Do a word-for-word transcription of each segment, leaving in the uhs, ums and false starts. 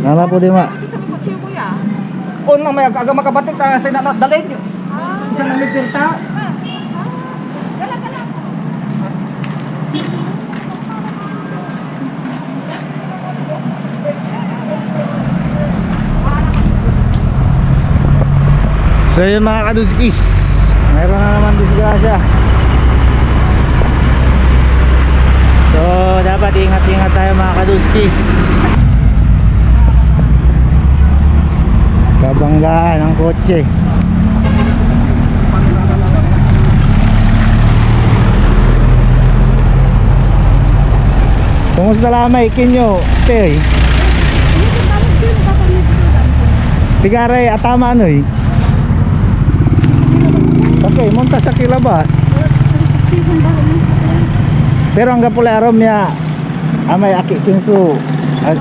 Nalapo di ma. On, mamaya aga makabatik, ah, say na-, na-, dalin. Ah. Sa nalipir ta. Ah, ah. Gala, gala. So yun, mga kadudskis, meron na naman disgrasya. So dapat ingat-ingat tayo, mga kadudskis. Kabanggaan ang kotse. Kumusta la may kinyo, Tey? Pigaray atama, anoy? Sakey, monta sakey labat. Pero anggapo lay arum ya amay aki kinso, ah,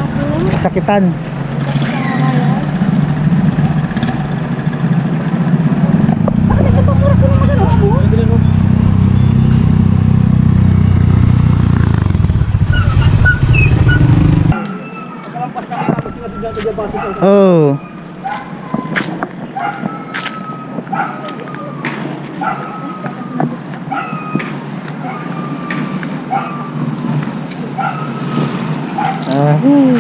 sakitan. Oh. Ah. Eh?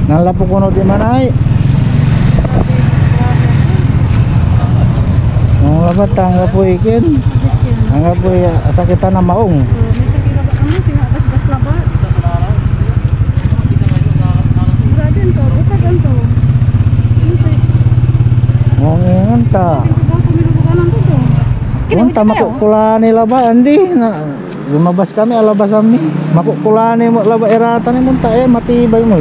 Nanlapu kono diman ay. Ang labat, anggapoy ken. Anggapoy, ah, sakitan na maong. Oh, may sakit labat, ano, sinagasgas labat. Grabe, anto, bukag, anto. Maong yan ta. Anto daw, kumilurugan, anto to? Kung tama ko, kula ni laba, andi na. Lumabas kami, alabas kami. Makukulani mo labat iratan mo ta, eh, matibay mo.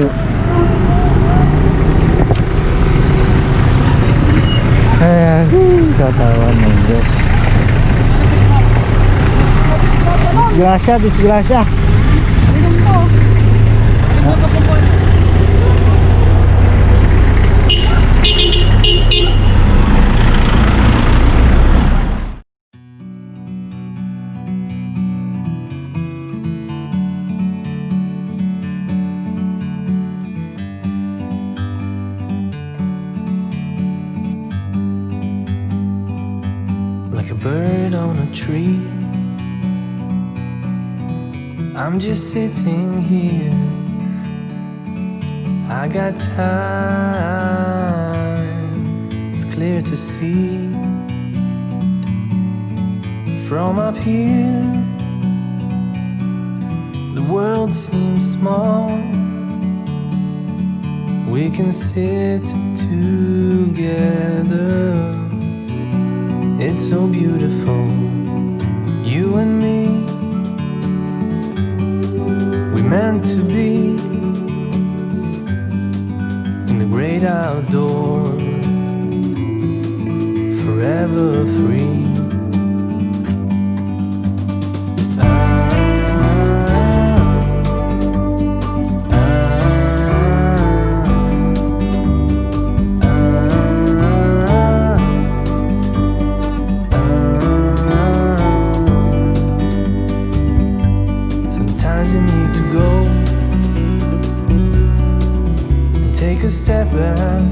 Ay, katawan ng Diyos. Disgrasya, disgrasya. Like a bird on a tree, I'm just sitting here. I got time, it's clear to see. From up here, the world seems small. We can sit together. It's so beautiful, you and me. We meant to be in the great outdoors, forever free. Ah, ah, ah, ah. Sometimes you need to go and take a step back.